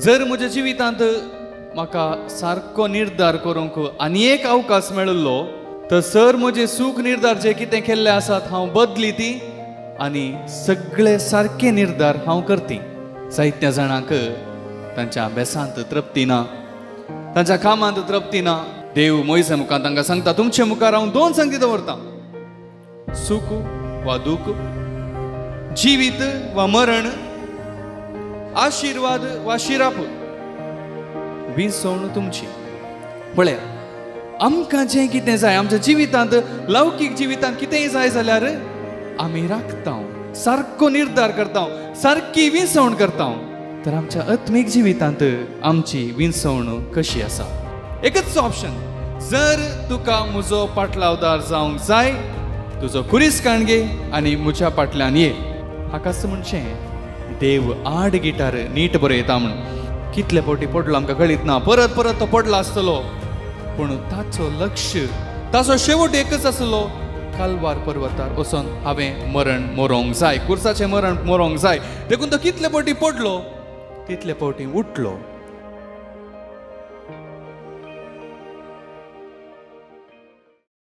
जर म्हज्या जिवितांत म्हाका सारको निर्धार करूंक आनी एक अवकाश मेळिल्लो तर सर म्हजे सूख निर्धार जे कितें केल्ले आसात हांव बदली ती आनी सगळे सारके निर्धार हांव करती. जायत्या जाणांक तांच्या अभ्यासांत तृप्ती ना, तांच्या कामांत तृप्ती ना. देव मोयसा मुखार तांकां सांगता, तुमचे मुखार हांव दोन संगती दवरतां, सूख वा दूख, जिवीत वा मरण, आशिर्वाद वा शिराप, विसवण तुमची. पळया, आमकां जें कितें जाय आमच्या जिवितांत, लौकीक जिवितांत कितेंय जाय जाल्यार आमी राखता, सारको निर्धार करता, सारकी विसवण करता. तर आमच्या आत्मीक जिवितांत आमची विसवण कशी आसा? एकच ऑप्शन, जर तुका म्हजो पाटलावदार जावंक जाय, तुजो कुरीस काण घे आनी म्हज्या पाटल्यान ये. हाकाच म्हणचें देव आड गिटार नीट बरयता म्हूण. कितले फावटी पडलो आमकां कळीत ना, परत परत तो पडला आसतलो, पूण ताचो लक्ष, ताचो शेवट एकच आसलो, कालवार पर्वतार वचोन हांवें मरण मरोंक जाय, कुर्साचें मरण मरोंक जाय. देखून तो कितले फावटी पडलो तितले फावटी उठलो.